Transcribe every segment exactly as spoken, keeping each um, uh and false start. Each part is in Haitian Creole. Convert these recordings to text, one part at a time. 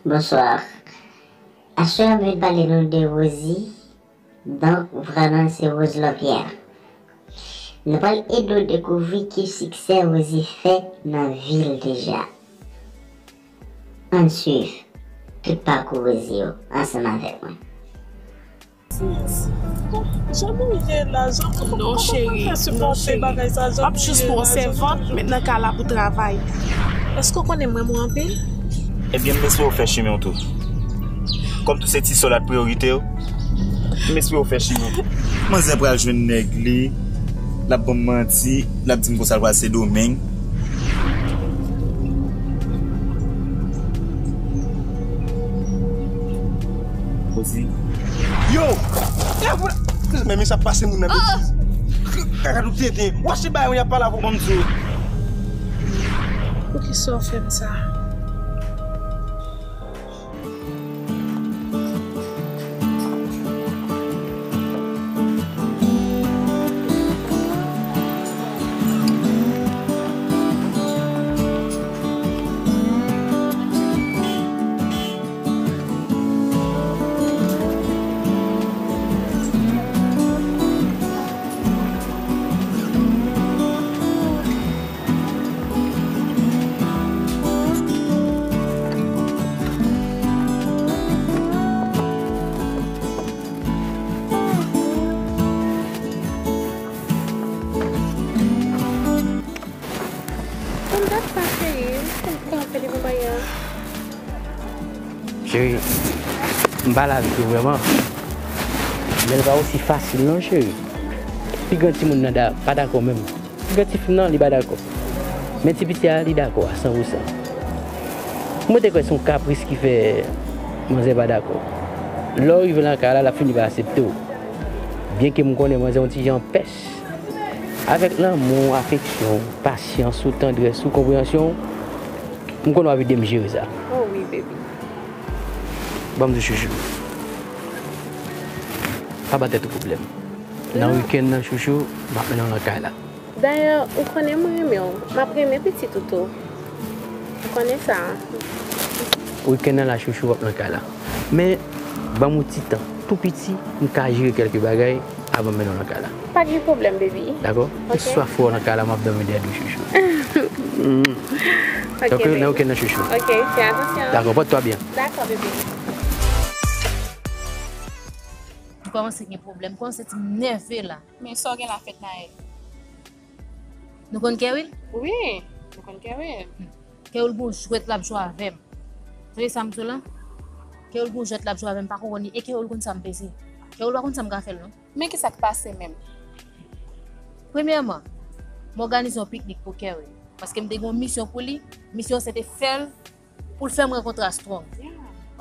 Bonsoir. Aswè, mwen vin pale nou de Rosie. Donk, vrè non l se Rose Lopierre. Nou pral ede w dekouvri ki siksè Rosie fè nan vi l deja. Ann swiv tout pakou Rosie yo ansanm avèk mwen. Jan nou ye la, jan, kòman, kòman pou n fè sipòte bagay sa, jan nou ye la, jan nou ye la? Non, cheri, non, cheri. M ap jis pran w sèvant, met nan kay la pou travay. Èske w konnen m renmen w anpil? Ebyen, m espere w fè chimen w tou. Kòm tou se ti sòl ak priyorite w, m espere w fè chimen w tou. Manzè pral jwenn nèg li, l ap ban m manti, l ap di m konsa l pral Sendomeng. Rosie. Yo! Men, men sa ap pase moun nan betiz. Kaka nou tenten. W achte bagay, y ap pale avè w, ban m di w. Poukisa w fè m sa? Konn dat sa, cheri, m konn kanpe devan bagay la. Cheri, m pale avèk ou vrèman. Men l pa osi fasil non, cheri. Pi gran timoun nan da, pa dakò menm. Pi gran tifi m nan, li pa dakò. Men ti piti a, li dakò a san pou san. Mwen te kwè se yon kapris ki fè manzè pa dakò. Lè w rive nan kay la, l ap fini pa aksepte w. Byenke m konnen manzè yon ti jan pès. Avèk lanmou, afeksyon, pasyans ou, tandrès ou, konpreyansyon, m konnen w ap ede m jere sa. Oh wi, baby. Ban m di w, chouchou. Pa ba tèt ou pwoblèm. Nan wikenn nan, chouchou, m ap mennen w nan kay la. Dayè, ou konnen m renmen w. M ap renmen pitit ou tou. Ou konnen sa. Wikenn nan la, chouchou, w ap nan kay la. Men, ban m yon ti tan. Tou piti, m ka jere kèlke bagay avan m mennen w nan kay la. Pa gen pwoblèm, baby. Dakò? Ok. Keswa fè w nan kay la, m ap dòmi dèyè dou, chouchou. Ok, baby. Nan wikenn nan, chouchou. Ok, fè atansyon. Dakò, pòte twa byen. Dakò, baby. M kòmanse gen pwoblèm, m kòmanse santi m nève la. Men sa w gen la, Fednaelle? Nou konn Kerwil? Wi, nou konn Kerwil. Kerwil gon jwèt l ap jwe avè m. Tande sa m di w la? Kerwil gon jwèt l ap jwe avè m, pa konprann li. E Kerwil konn sa m peze. Kerwil pa konn sa m ka fè l non. Men ki sa k pase menm? Premyèman, m òganize yon piknik pou Kerwil. Paske m te gen yon misyon pou li. Misyon se te fè l pou l fè m rankontre a Strong.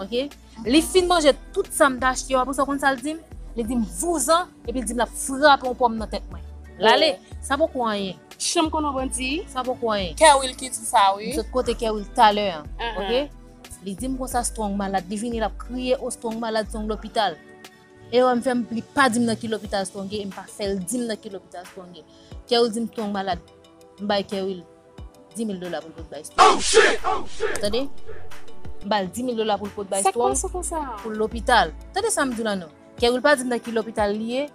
Ok? Li fin manje tout sa m t achte yo, apre sa w konn sa l di m? Li di m, vouzan, epi l di m l ap frape yon pòm nan tèt mwen. L ale, sa poko anyen. Janm konnen w bandi. Sa poko anyen. Kerwil ki di sa, wi. M sot kote Kerwil talè a, ok? Li di m konsa Strong malad, li vini l ap kriye, o Strong malad, Strong lopital. E wè m fè m, li pa di m nan ki lopital Strong ye, e m pa fè l di m nan ki lopital Strong ye. Kerwil di m Strong malad, m bay Kerwil di mil dola pou l pot bay Strong. Tande? M ba l di mil dola pou l pot bay Strong pou l lopital. Tande sa m di w la non. Kerwil pa di m nan ki lopital li ye.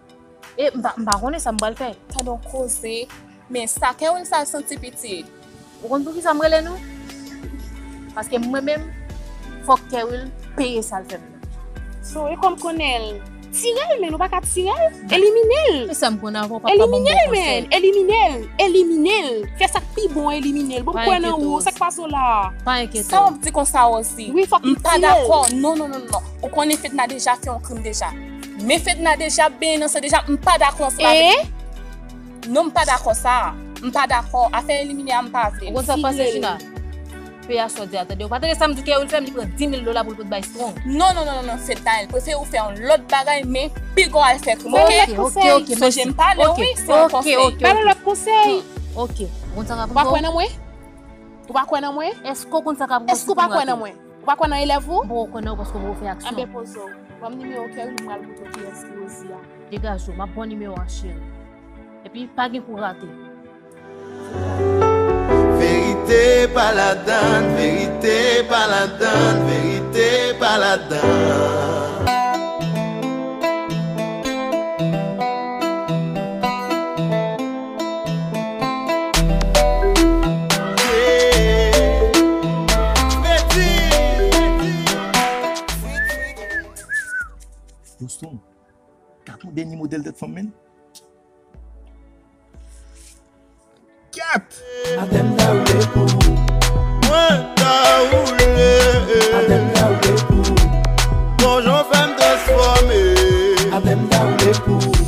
E m pa, m pa konnen sa m pral fè. Tande yon koze. Men sa Kerwil sa santi piti. Ou konn poukisa m rele nou? Paske mwen menm, fòk Kerwil peye sa l fè m nan. So, e kòm konnen l, tire l, men nou pa ka tire l. Elimine l. E sa m konn avè w, papa, ban m bon konsèy. Elimine l, men. Elimine l. Elimine l. Fè sa k pi bon, elimine l. Bon, m kwè nan ou. Sa k pase w la? Pa enkyete w. Sa w ap di konsa, Rosie? Wi, fòk m tire l. M pa dakò. Non, non, non, non. Ou konnen Fedna deja fè yon krim deja. Men Fedna deja benyen nan san deja, m pa dakò ansanm avèk li. Non, m pa dakò sa. M pa dakò. Afè elimine a, m pa vle. Ou konn sa k pase, Gina? Peye a sa w di a, tande. Ou pa tande sa m di w Kerwil fè m, li pran di mil dola pou l pot bay Strong. Non, non, non, non, non, Fednaelle, prefere ou fè yon lòt bagay, men piga w al fè krim, ok? Ok, ok, ok, mèsi. Sonje m pale w, wi, se yon konsèy. Ba nou lòt konsèy. Ok, ou konn sa k ap rive w? Ou pa kwè nan mwen? Ou pa kwè nan mwen? Èske w konn sa k ap rive w si w rate? Èske w pa kwè nan mwen? Ou pa kwè nan elèv ou? M poko kwè nan ou paske w poko fè aksyon. Anben poze w. Ban m nimewo Kerwil, m pral montre w kiyès ki Rosie a. Degaje w, m ap ba w nimewo a, cheri. Epi, pa gen pou rate. Verite pa Pa ladann, verite pa ladann, verite pa ladann. Dostum, kat yon dènye modèl tèt fanm, menn. Kat! Atè m ta woule pou ou. Mwen ta woule. Atè m ta woule pou ou. Bon jan w fè m transfòme. Atè m ta woule pou ou.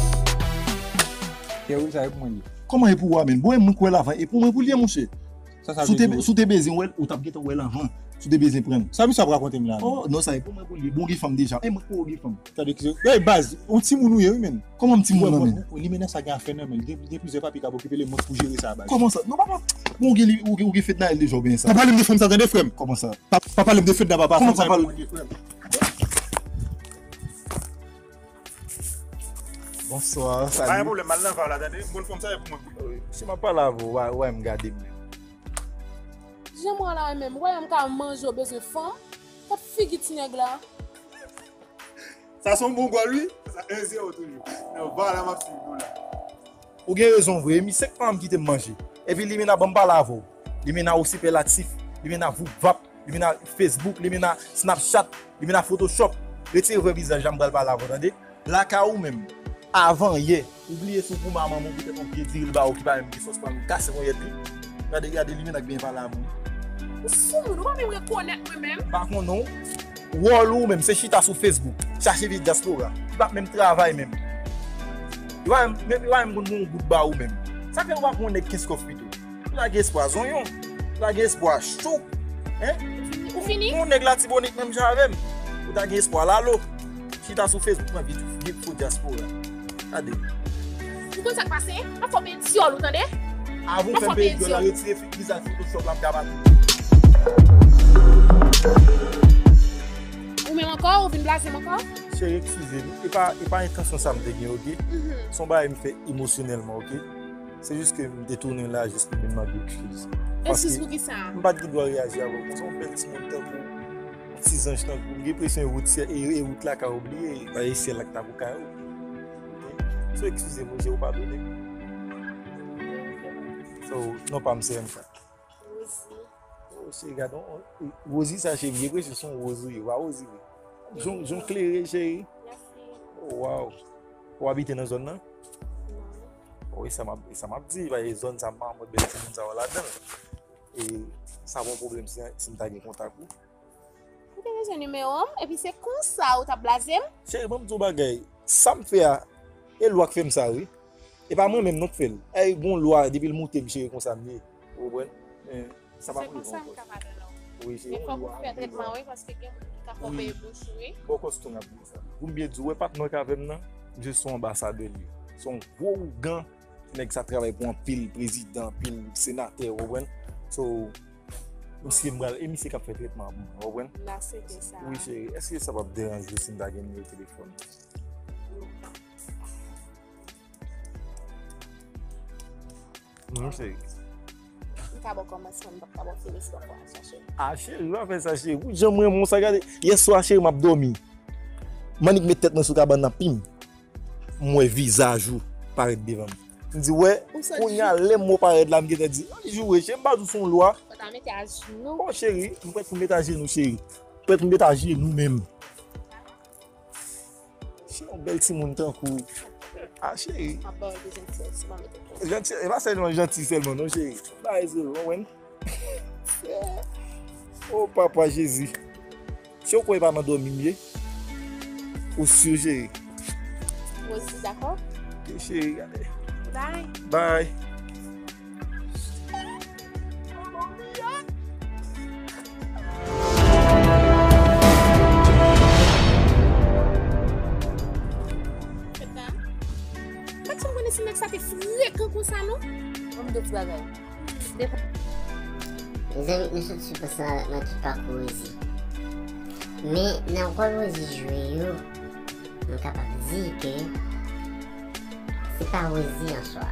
Kè wi, sa e pou mwen li. Kòman e pou ou a, menn? Bon, e mwen k wè l avan, e pou mwen pou li ye, monchè. Sa, sa vle di? Si w te bezwen wè l, ou t ap gentan wè l avan. Si w te bezwen pran l. Sa misye ap rakonte m la, menn? Oh, non, sa e pou mwen pou li ye. Bon, w gen fanm deja. E mwen k wè w gen fanm. Tande ki se, ey, baz, ou timoun ou ye, wi, menn. Kòman m timoun nan, menn? Limena sa gen afè nan men l. Gen, gen plizyè papi k ap okipe l, e mwen k pou jere sa, baz. Kòman sa? Non, papa. Bon, w gen li, ou gen, ou gen fedna el deja, oubyen sa? Pa pale m de fanm sa, tande, frè m. Kòman sa? Pa, pa pale m de fedna, papa. Kòman sa, pale m de frè m? Bonswa, salut. Pa gen pwoblèm, m al nan va w la, tande. Bon, fanm sa, e pou mwen. Wi, si m ap pale avè w, w a, w a wè m gade m menm. Jan m wè w la, menm, w a wè m ka manje, w bezwen fanm. Gad figi ti nèg la. Sa se yon bon gòl, wi. Sa en zewo toujou. Nan va la, m ap swiv nou la. Ou gen rezon vre, e mi senk pa m kite m manje. Epi Limena, ban m pale avè w. Limena ou sipèlatif, Limena voupvap, Limena Facebook, Limena Snapchat, Limena Photoshop. Retire vrè vizaj la, m pral pale avè w, tande? Lakay ou menm, avan yè, ou bliye si w goumen a manman w poutèt yon vye diri l ba ou ki pa menm gen sòs pa menm kase ponyèt li. Gade, gade Limena k byen pale avè w. Ou sou moun, ou pa menm rekonèt mwen menm. M pa konnen w. Wòl ou menm, se chita sou Facebook, chache vye dyaspora. Li p ap menm travay menm. Li pa menm, li pa menm konn yon goud ba ou menm. Sa fè ou pa pran yon nèg kenz kòf pito. Ou ta gen espwa zonyon. Ou ta gen espwa chouk. Hein? Ou fini? Yon nèg Latibonit menm jan avè m. Ou ta gen espwa lalo. Chita sou Facebook, pran vye, vye fo dyaspora. Gade. Ou konn sa k pase? M ap fè w peye dyòl ou, tande? Avan w fè m peye dyòl la, retire fi-, vizaj Photoshop la, m ka pale. Ou menm ankò, ou vin blaze m ankò? Cheri, eskize m. E pa, e pa entansyon sa m te gen, oke? Mhm. Se yon bagay m fè emosyonèlman, oke? Se jis ke m te tounen la jis pou m vin mande eskiz. Eskiz pou kisa? M pa t gen dwa reyaji avè w konsa, yon bèl timoun tankou w, yon ti zanj tankou w. M gen enpresyon e wout syè-, e, e wout lakay ou bliye, e, e syèl la k t ap ou kay ou. Oke? So, eskize m, wi, cheri, ou padone m. So, non pa m se M K. Rosie. Oh, cheri, gade, on, on, Rosie sa, cheri, m gen enpresyon se yon woz ou ye, ou pa Rosie vre. Jan, jan w klere, cheri. Mèsi. Oh, waw. Ou abite nan zòn nan? Non. Oh, e sa m ap, e sa m ap di, paske zòn sa, m pa wè bèl timoun sa yo ladan l. E sa pa yon pwoblèm si, si m ta gen kontak ou? Ou te bezwen nimewo m, epi se konsa ou t ap blaze m? Cheri, ban m di w bagay. Sa m fè a, e lwa k fè m sa, wi. E pa mwen menm non k fè l. Ey, gon lwa, depi l moute m, cheri, konsa m ye. Ou konprann? Men, sa pa pou konsa m ka padone w. Wi, cheri, men fòk ou fè trètman, wi, paske gen moun ki ka fè w peye bouch ou, wi. Bon, kòs tou n ap di sa. Pou m byen di w, wè patnè w k avè m nan, misye se yon anbasadè li ye. Se yon gwo ougan. Nèg sa travay pou anpil prezidan, anpil senatè, ou konprann? So, misye m pral, e misye k ap fè trètman an pou mwen, ou konprann? M asepte sa. Wi, cheri, èske sa p ap deranje w si m ta gen nimewo telefòn? Non, cheri. M ka ba w kòmansman, m p ap ka ba w fin, èske w ap chache? Ah, cheri, pa fè sa, cheri. Pou jan m renmen w sa, gade. Yèswa, cheri, m ap dòmi. M annik met tèt mwen sou kabann nan, pim. M wè vizaj ou parèt devan m. M di, wè, kounye a lè m wè w parèt la, m gentan di, ann joure, cheri, m pa di w se yon lwa. Fò ta mete ajenou. Oh, cheri, m prèt pou m met ajenou, cheri. M prèt pou m met ajenou menm. Se yon bèl timoun tankou w. Ah, cheri. M ap ba w de jantiyès, m ap mete. Janti, e pa sèlman janti sèlman, non, cheri. Ba, e zero, w konprann? Oh, papa Jezi. Si w kwè e pa nan dòmi m ye, ou si, cheri. Rosie, dakò? Ok, cheri, gade. Bye. Bye. Fedna, pa t janm konnen si nèg sa te frekan konsa, non. Ban m di w ti bagay. Mezanmi, nou sot sou pòs la avèk mwen tout pakou Rosie. Men nan wòl Rosie jwe yo, m kapab di ke se pa Rosie an swa.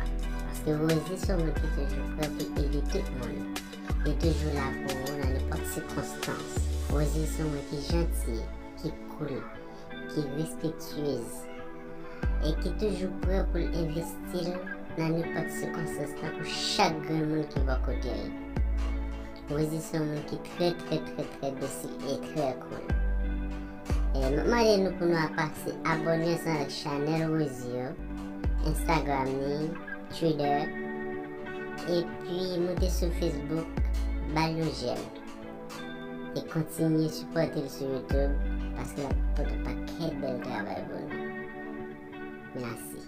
Paske Rosie se yon moun ki toujou prè pou ede tout moun. E toujou la pou ou nan nenpòt sikonstans. Rosie se yon moun ki janti, ki cool, ki respektyez e ki toujou prè pou l envesti l nan nenpòt sikonstans, tankou chak grenn moun ki bò kote l. Rosie se yon moun ki trè, trè, trè, trè dosil e trè cool. E m ap mande nou pou nou al pase abòne ansanm avèk chanèl Rosie yo, Instagram ni, Twitter, epi moute sou Facebook, ba l yon jèm. E kontinye sipòte l sou YouTube, paske l ap pote yon pakèt bèl travay pou nou. Mèsi.